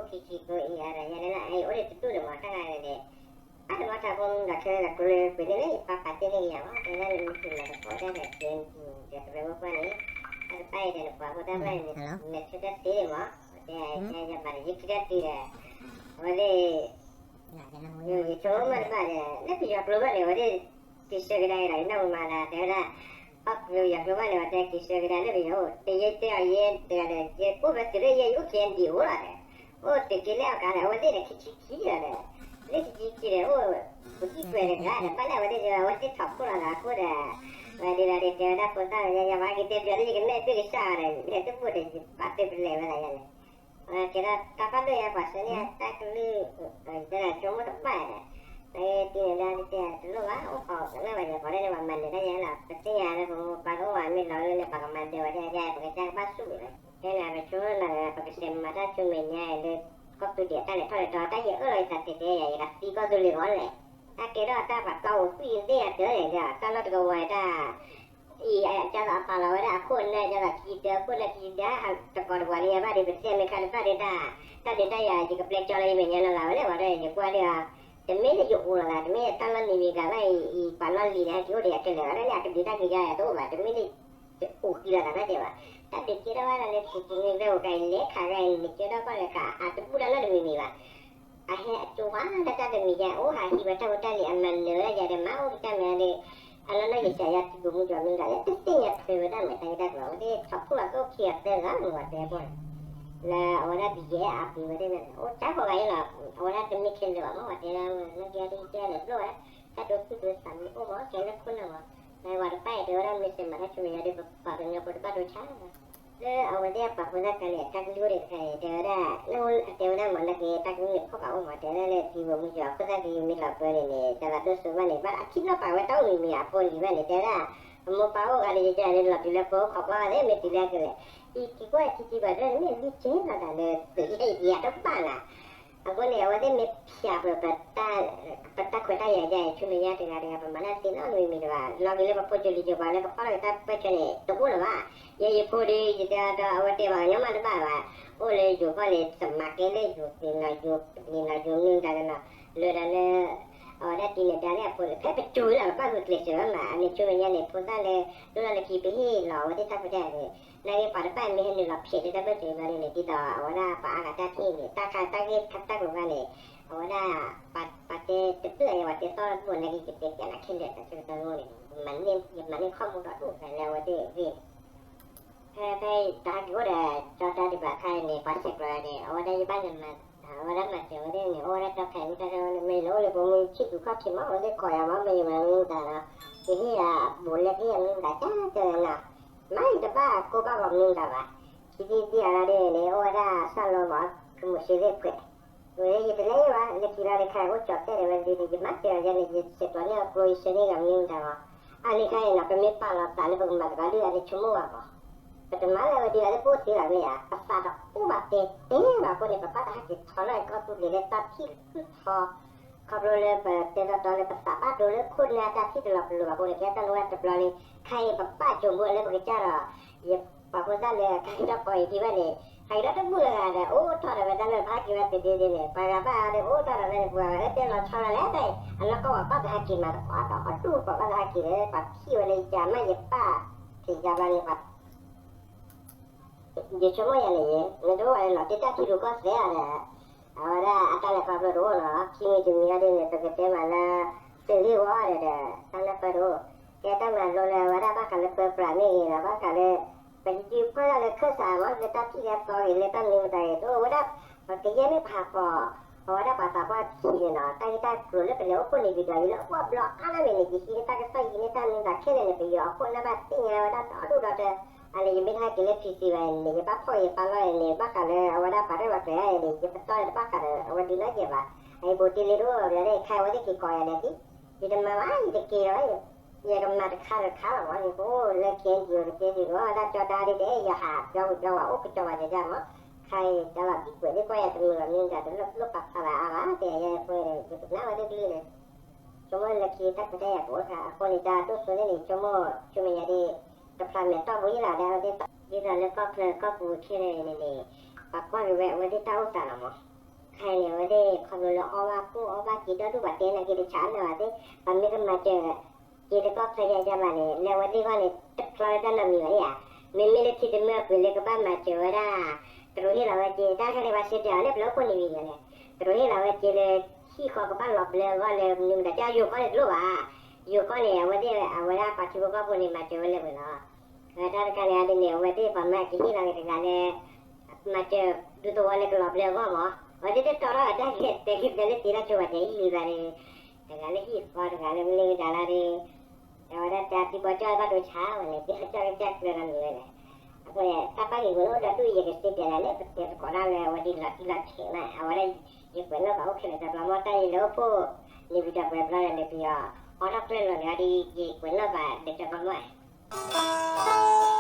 ခံဆံကိးအံၤအါဒီးယဲန့ၣ်လၢအအံၤအိၣ်ဒံးတဒူၣ်န့ၣ်မး တၢ်ဂၤန့ၣ်န့ၣ် အါတမီၢ်ထးဖိမုၢ်ဒီးခဲလၢာ်ဒီးကျိၤလၢပှ့ၤန့ၣ်လၢယပၢ်ပာ်တ့ၢ်န့ၢ်ကယၤမး တဲလၢနမ့ၢ်သူၣ်မၤသကိးတၢ်ဒီး ကဲနပူၤ ဒီးတဝဲဖိခွါန့ၣ် အတပၢ်အံၤဒီးနပှၤဖိတၢ်ပၢ်န့ၣ် မဲာ်ဆၢတၢ်သ့န့ၣ်မး တဲယဘၣ်ဒီးယခံတၢ်သံဒီး အဝဲသ့ၣ် ယဆိကမိၣ်တဘၣ်ဒီး လၢပယီၤကျိၤဘၣ်န့ၣ် အဝဲသ့ၣ် က့ၤဆှၢကဒါက့ၤဒီး ယနီၢ်မမၤဒီး တဲဝဲဒၣ် ပယီၤကျိၤဘၣ်န့ၣ် အဝဲသ့ၣ်က့ၤဆှၢကဒါလၢပယီၤအိၣ် တယဲတဲအီၤယဲတဂၤဒီး ယအိၣ်ဝဲသုးလၢယဲ ယအိၣ် K N D O လီၤဒီး အိၣ်သုးက့လၢအကါဒီး အဝဲသ့ၣ်ဒီးခံဆံခံလီၤဒီး လၢခံဆံခံဒီး အိၣ် ပကံၢ်ကွဲးတဂၤဒီး ဘၣ်လၢအဝဲသ့ၣ် အဝဲသ့ၣ်ထီၣ်ခိၣ်လီၤဒီးအဃိဒီး ဝဲဒၣ်ဒီးတဲဝဲဒၣ်ဖိသၣ်ဝဲ ယၤမၤက့ၤတဲပျီလၢယကနဲၣ်ဒုးကစၢ်အီၤဒီး လဲၤတဘူၣ်ဒီး ယဘၣ်သုးပလဲၤဝဲဒၣ်ယၤန့ၣ် ကဲဒီးတၢ်ဘၣ်ဒိၣ်ယဲပှၤဆှၢန့ၢ်တၢ်ကလုၢ် တဲဒၣ်ဆိကမိၣ်တဘၣ်ဒီး တၢ်တဲတန့ၣ်ဒၣ်တဲတလိၣ်ဘၣ် အိၣ်ခိးကလၢာ်ဘၣ်ယဲ ပှၤလၢန့ၣ်ပှၤမၤနၢၤတၢ်ယဲလီၤ ပသ့ၣ်ညါလၢပမိၢ်ပၢ်တအိၣ်ဝဲမ့ၢ်လီၤလၢန့ၣ် ပှၤကမၤနၢၤဝဲဒၣ်ယဲ ပကစၢ်ကဘၣ်ဆူၣ်ဝဲလီၤ တဲန့ၣ် ပဆိကမိၣ်လၢ ပကစဲးမၤတၢ်ဆူမဲာ်ညါလၢ ကီၢ်သူဒံးအတၢ်လဲၤထီၣ်လဲၤထီ တၢ်ယဲအၢၣ်လီၤယသးတဲတဲယၤ ယကသံကီၢ်သူလ့ၤဂီၢ်လဲၣ် တၢ်ကဲထီၣ်တၢ်ပှၤတီအိၣ်သွံၣ်သ့ၣ်အတၢ်န့ၣ်ဒီး တၢ်လီၢ်တကဝီၤတၢ် အံၤအကၢ်သိးအပာ်လီၤဝဲဒၣ်အခိၣ်နၢ်ကၢ်သိးခံကတၢၢ် အခိၣ်နၢ်ခံကတၢၢ် တကိးတပှၤလၢယဘၣ်ဒီး ပသ့ၣ်မ့ၢ်ခါတဘၣ်ဒီးတၢ် တၢ်ဒုးတၢ်ယၤ ယကပျဲကၠီလၢယမဲာ်ညါလီၤလၢၤဝဲလဲၣ် ဝံၤဒီးယကွၢ်ဒီး တမ့ၢ်လၢယအိၣ်လီၤသး တမ့ၢ်တၢ်လီၢ်နံၤမံၤဂၤဘၣ်အံၤ အံၤပှၤလီၢ်လံၤန့ၣ် ဟဲက့ၤအိၣ်ဒီးအကလဲၤဘၣ်လၢန့ၣ် အကဒုးတၢ်ကယၤတအိၣ်ဘၣ် တမ့ၢ်လၢ ယအိၣ်ဃံလီၤသးဘၣ်တဲဘၣ် တၢ်ဒုးကဲထီၣ်ဝဲဒၣ်လၢ ပူၤကွံာ်မ့ၢ်ဝဲအိၣ်ကါအံၤ လဲၤခးဂၤအံၤ နကၢထီၣ်ကီၢ်လဲၤခး အတဘူၣ်တၢ်နီတမံၤမံၤဘၣ် အဟဲအကၠိဝါတၢ်တၢ်တမံၤယါ အိၣ်ဟးဟံးဝဲတၢ်ဖိတၢ်လံၤ အမၤနၢၤဝဲဒၣ်ယၤဒီး မၤအိၣ်ကတၢ်မၤဒီး အလီၢ်လၢယစးယါ ထံပိာ်မုၢ်ကီၤမုၢ်ဂၤလၢ တသ့ၣ်ညါထွဲဝဲဒၣ်မး တၢ်ဂ့ၢ်တၢ်ကျိၤ အဝဲသ့ၣ်ထီၣ်ခိၣ်အသိၣ်ခံဂၤသၢဂၤမး ဝဲတဲဘၣ် လၢအဝဲဒၣ်ဒ်ယဲအပှ့ၤဝဲသ့ၣ်န့ၣ် အိၣ်တၢ်ဖိဂၤအံၤလီၤ အဝဲဒၣ်တမ့ၢ်ခဲလၢာ်ဘၣ်မး ဝဲတဲလၢ မ့ၢ်ကဲဒ်တဲလၢဘျိၣ်ဝဲ တၢ်ဒိသူၣ်ဒိသးမ့ၢ်အိၣ်မး ကဲလၢခိၣ်နၢ်မး လၢဝဲတပၣ်အံၤ တဲဝဲဒၣ်မ့ၢ်စဲးမၤတၢ်ဆူမဲာ်ညါဒီး ပပှၤကညီဖိတဘၣ်ဒိဆါ လၢအဝဲသ့ၣ်အပာ်ဃုာ်တၢ်ကါန့ၣ် အတၢ်ကလုၢ်အိၣ်ဒံးတခါအံၤ တဲဝဲဒၣ် လၢအတဲဝဲဒၣ်မ့ၢ်နာ်က့ တၢ်ကလုၢ်န့ၣ်ဖီၣ်ဘၣ်အိၣ်မး တဲဝဲဒၣ်လၢထံပိာ်မုၢ်ကီၤ အခိၣ်သၣ်ကယုၢ်မ့ၢ်လီၤပၢန့ၣ်န့ၣ် တၢ်သးဒိၣ်စိဘၣ်န့ၣ် ဘၣ်အခံနီၣ်ပာ်ဝဲတၢ်အိၣ်မံၤမံၤအဖိလံၤဘၣ်န့ၣ် တဲဝဲဒၣ် အမိၢ်ပၢ်အိၣ်ဂၤန့ၣ် ယကန့ၣ်လီၤတုၤလၢဖိခိးကွၢ်သ့ၣ်မ့ၢ်တုၤလၢကလဲာ် အံၤက့ၤကွၢ်ထံထံပှၤတၢ်န့ၣ်မ့ၢ်လံကဲလီၤတၢ်လၢသုးယဲၢ်ယဲၢ်တဘၣ်နၤ အဃိန့ၣ် အဝဲသ့ၣ်မ့ၢ်ဖျါပ ပတၢ်ခွဲးတၢ်ယာ်ယါအံၤ ဆူမဲာ်ညါတဂၤတဂၤ ပမၤတၢ်သ့နီတမံၤမံၤတဘၣ် လီၤက့ၤလၢပဖိကၠိလံၤကၠိပှၤလၢကဖီၣ်ထီၣ်က့ၤတၢ်ပၢၢ်ဆၢန့ၣ် တအိၣ်လၢၤဘၣ်. ယဲယဖိဒီး ယတဲဒီးအဝဲတဲဘၣ်ကညီမးတဘၣ်ဘၣ်. အိၣ်လၢယိၤကီၢ်န့ၣ် တမၤကဲလၢယိၤသ့ၣ်နီၤ ယိၤပနံၤနီၤ ယိၤမနုၤတၢ်ကနီၤ လၢတၢ်လၢ အဝဲဒၣ်တံၤန့ၣ် တၢ်လၢအဖိန့ၣ် ဖဲပစိၤလၢပဘၣ်ဂုာ်ကျဲးစၢးဝဲမး အန့ၣ်ဆူမဲာ်ညါန့ၣ် ဖိသၣ်လၢ ဒိၣ်လၢလၢခံ ပဟ့ၣ်လီၤအဝဲသ့ၣ်တၢ်ခွဲးတၢ်ယာ်န့ၣ် နာ်က့ပှၤတဖၣ်မ့ၢ်ဟဲနုာ်လီၤဖျဲးလၢတၢ်ဘၢၣ်စၢၤဘျီန့ၣ် ဒ်သိးအဝဲဒၣ်ပှၤအါဂၤတၢ်ထံၣ်န့ၣ် တၢ်ခါတၢ်ဂ့ၢ်တၢ်ကျိၤခါန့ၣ် အဝဲဒၣ် ပှၤတဲတဘျုးအံၤ ပှၤတဲသီတဘျုးနာ်က့ ယတဲပျးနၤခဲလၢာ်တၢ်ဆၢကတီၢ်န့ၣ် ယမၤန့ၢ်ခီၣ်မူဒီးဒိၣ်ဖဲလၢအဝဲသ့ၣ်အဂ့ၢ်န့ၣ် ဖဲဖဲတဟးက့ၤအိၣ်ဒီး ကၠီတၢ်ဒံးဘၣ်ခါအံၤန့ၣ် ပှၤဆဲးကျိးန့ၣ် အဝဲဒၣ်ယဘၣ်န့ၣ်မၤ အဝဲဒၣ်မၤစၢၤဝဲသ့ၣ်န့ၣ် အိၣ်ဝဲဒၣ်ကၠီခဲအံၤ မ့ၢ်တၢ်ဆၢန့ၣ် မ့ၢ်လၢအိၣ်လၢပမူဆံၣ်သူခီၣ်ထံးမး အဝဲသ့ၣ်ကိးယၤမး မ့ၢ်ယမၤမနုၤတၢ်လီၤ ယဟ့ၣ်ယၤဘိးလဲက့ၤယမနုၤတၢ် ကၠီတဲဝဲနီၤ မ့ၢ်ယတဘၣ်ကိၢ်ဘၣ်ဂီၤမနုၤတၢ်ဘၣ် ခံသ့ၣ်သ့ၣ်အရၢဒ်န့ၣ် အိၣ်ဝဲဒၣ်စၢ်လီၤမး ကမူၣ်စ့သ့ၣ်ပှဲၤ ဝဲယတလဲၤဘၣ် လၢခံလီၤတခါအိၣ်ကၠီတဲာ်ဒီးဝဲဒ်န့ၣ် ယမၤစၢၤယၤန့ၣ် ယဆဲးကျိးန့ၢ်အကျိ ယဆှၢန့ၢ်ဂၤမနုၤတၢ်လီၤ အန့ၣ်ခါအံၤနီၤ ပမ့ၢ်ပာ်လီၤသးလၢပကမၤတဘျီဒုၣ်အန့ၣ် ဆိကမိၣ်ဘၣ်မး ပတမၤလၢဝဲဒ်အလၢပအိၣ်သ့ဘၣ်မ့ၢ်ဧါ ပသးတအိၣ်ဘၣ်တဲတဲဘၣ်အဃိန့ၣ် ပဘၣ်သးဟဲက့ၤထီလၢကီၢ်သူလ့ၤလၢတၢ်ထံၣ်ထီ ခီဖျိလၢပတဲတီတီလၢပသးဘၣ်ဒိလၢခိၣ်နၢ်တၢ်ထံၣ်တလီၤပလိာ်ဘၣ်အဃိန့ၣ် ကဲတၢ်လီၢ်ဝဲတဘျီလံ ခါအံၤပပာ်ကၠိဖိလၢပကစၢ်ဒီး ယပာ်ဖိသၣ်လၢကဟဲထီၣ်ကီးအံၤဒံးဘၣ်န့ၣ် ဟဲက့ၤဒီးတဘူၣ်လၢၤဂၤဒီး အိၣ်ထီၣ်ဒီးဝဲဒၣ်လၢဖးက့ၤဝဲတဒ့ဒ့န့ၣ် ပှၤဂၤဘၣ်ဒီးအိၣ်ထီၣ်ဒီးဝဲန့ၣ် ပှၤဂၤလၢတဲလီၤဆီလီၤလဲၣ် အနီၢ်ကီၢ်ပှၤဘၣ်သဟးက့ၤမးတပှၤဒီးအဒူၣ်ပှၤဘၣ်သဟးက့ၤလၢပှၤထံၣ်ဝဲလၢယကမၢ်ယပာ် က့ၤယါဘျီန့ၣ် ယဆိကမိၣ်ယၤန့ၣ် နတအိၣ်ဝဲလီၤတ့ၢ်တၢ်ထံရူၢ်ကီၢ်သဲးအီၤဒီး အဝဲဒၣ်အတၢ်လဲၤခီဖျိတအိၣ်နီၤ ခံမံၤတမံၤအီၤဒ်န့ၣ် ပကတဲမးလၢ သုးဂ့ၢ်ဝီဒီး တၢ်လၢပၢတအိၣ် ကဲတၢ်မၤလိလၢအဝဲဒၣ်ဘၣ်ဃးလၢပၢပြးမ့ၢ်ဂ့ၤဒီး ဘၣ်ဃးလၢ ပကကွၢ်ဒၣ်လၢခၢၣ်စးမ့ၢ်လၢတၢ်ထံၣ်လၢအသီဂ့ၤလၢတၢ်မနုၤမတၤဂ့ၤ တအိၣ်ဝဲဒၣ် ပကယဲၢ်မ့ၢ်ဖးဖီ အဝဲဒၣ်ပှၤသးပှၢ်ထံးန့ၣ်နီၤ တၢ်ဂ့ၢ်တၢ်ကျိၤလၢပလဲၤအိၣ်ဖှိၣ်န့ၣ် ဝံၤဒီးလၢအဝဲဘျီအါန့ၢ်န့ၣ် ယဟံးန့ၢ်တၢ်ကစီၣ်ယံၤန့ၢ်တၢ်မနုၤသးခဲလၢာ်န့ၣ် ပယီၤအခိၣ်နၢ်ဘၣ်သ့ၣ်ညါဝဲဒၣ်ဒီဒူၣ်ဒီတၢ် အန့ၣ် ယမ့ၢ်တဟဲက့ၤလၢ ဖံသံ ဘၣ်န့ၣ် ယဘၣ်ဖီၣ်က့ၤယပာ်လီၢ်န့ၣ် ဘၣ်ဃးလၢအဝဲဒၣ်ပှၤရဲၣ်ပှၤကျဲၤန့ၣ် ယပတီၢ်တဘၣ်ဃးဒီး အဝဲဒုးနီၣ်ကဲဘၣ် အအံၤဘူးတ့လ့တအိၣ်ဘၣ်ဒီး ခါအဝဲသ့ၣ်က့ၤကိးယၤဒီးဒ် ယတမၤဘၣ် ယတက့ၤလီၤ ယကမၤတခါတခါလီၤမး ယကအိၣ်လၢ ကဲကဲ ယကကဲကဲဒီး တၢ်ကၠီတၢ်ဒ်တဲ ယဟးကၠီဝံၤကၠီဝဲ အိၣ်ကကၠီဝဲယၤမး ခါအံၤ တၢ်လီၤဘံကွဲးသ့ၣ်ကွၢ်ယၤတမုာ်လီၤမနုၤတၢ် တလိၣ်လိၣ်ပာ်ဖျါလၢအါဘၣ် တဲယဲၢ်ဖိဒီး ယကနၣ်ဝဲသ့ၣ်ကလုၢ်န့ၣ် ဆိကမိၣ်လၢခံတၢ်ခွဲးတၢ်ယာ်ကအိၣ်တခါ အဃိန့ၣ် တၢ်ဒိၣ်စိန့ၣ် ဆိကမိၣ် ဆူမဲာ်ညါဒ် တဖျါမဲာ်တီၢ်ပူၤယလၢ်ဒၣ်ဝဲသ့ၣ် ဒ်သိးလၢကီၢ်ချၢကီၢ်ပူၤခဲလၢာ်န့ၣ်န့ၣ် ပှၤကွၢ်က့ၤဝဲအဝဲသ့ၣ်တၢ်အိၣ်သးလီၤမး ခဲအံၤန့ၣ် အဝဲသ့ၣ်ခီဖျိလၢအီၣ်ဘၣ်ကိၣ်အီၣ်ဘၣ်က့ၤဒီဒူၣ် ပှၤတဲနာ်က့ၤတဆးအနၢ်ဘၣ်သ့ၣ် ပှၤမ့ၢ်ကမၤစၢၤက့ၤတကီၢ်ဖျၢၣ်ယါယါဘၣ်န့ၣ် လၢအဝဲသ့ၣ်ဂီၢ်န့ၣ် တဖျီလၢတၢ်နီတမံၤဘၣ်ဧါ. မ့မ့ၢ်လၢထံတမၢကွံာ်လၢကဘၣ်မၤစၢၤဝဲဒၣ် တရူးဟ့ၣ်လီၤဝဲက့ၤ တၢ်ခါန့ၣ် ပှၤစံးတဲအီၤလၢပျၢၤအိၣ်ဖှိၣ်န့ၣ်ဝံၤန့ၣ် တရူးဟ့ၣ်လီၤဝဲက့ၤလၢ ဟံၣ်ဃီကဘၣ်လီၤပျၢၤအဂီၢ်လၢမနုၤမတၤ ကၠီယိၤကီၢ်န့ၣ်တလိၣ်ဘၣ်. ယိၤကီၢ်န့ၣ် အဝဲသ့ၣ်အဝဲဒၣ်ပှၤထံဖိကီၢ်ဖိန့ၣ် မၤစၢၤဝဲလၢပှဲၤလီၤ. တၢ်တခါန့ၣ်ဒ်န့ၣ် အဝဲသ့ၣ်ပှၤမၤကဟ့ၣ်လီၤက့ၤတဂၤလၢ မၤစၢၤဒူသဝီလၢကလီၤပျၢၤအဂီၢ်မး, အဝဲသ့ၣ်တတီထီၣ်အတၢ်ကတဲာ်ကတီၤလၢတ့ထီၣ်ဆိပှၤတဲဟံၣ်လံဘၣ်ဒီး တဂၤလၢဟံၣ်ဃီ တဂၤလၢမ့ၢ်ဝဲဒၣ်လီၤဒီး အဝဲဒၣ်တၢ်သံဘီကၠီဘၣ်ဒိဆါဝဲန့ၣ် သ့ၣ်ကၠီကစၢ်ကျၢၤလီၤမုာ်ဝဲလဲၣ်. အဃိန့ၣ် တၢ်ပၢ်ဂ့ၢ်ဝီအိၣ်ဒီးဒူၣ်ယဲကစ့တဲလၢ ပတဲသကိးတၢ်လၢအဝဲဒ်လီၤတံၢ်လီၤဆဲးမး အဝဲဒၣ် ယကွဲးနီၣ်ဘၣ်အိၣ်ခဲလၢာ်တဘျီ မ့ၢ်တၢ်ယလၢအိၣ်ဖှိၣ် န့ၣ်ဝံၤဒီးပှဲၤဘျီဒီး လဲၤပယီၤ အီထီၣ်ကျၢၢ်လီၤန့ၣ်ဒီး ယကွဲးနီၣ်ဘၣ်ဒီးတဘျီမး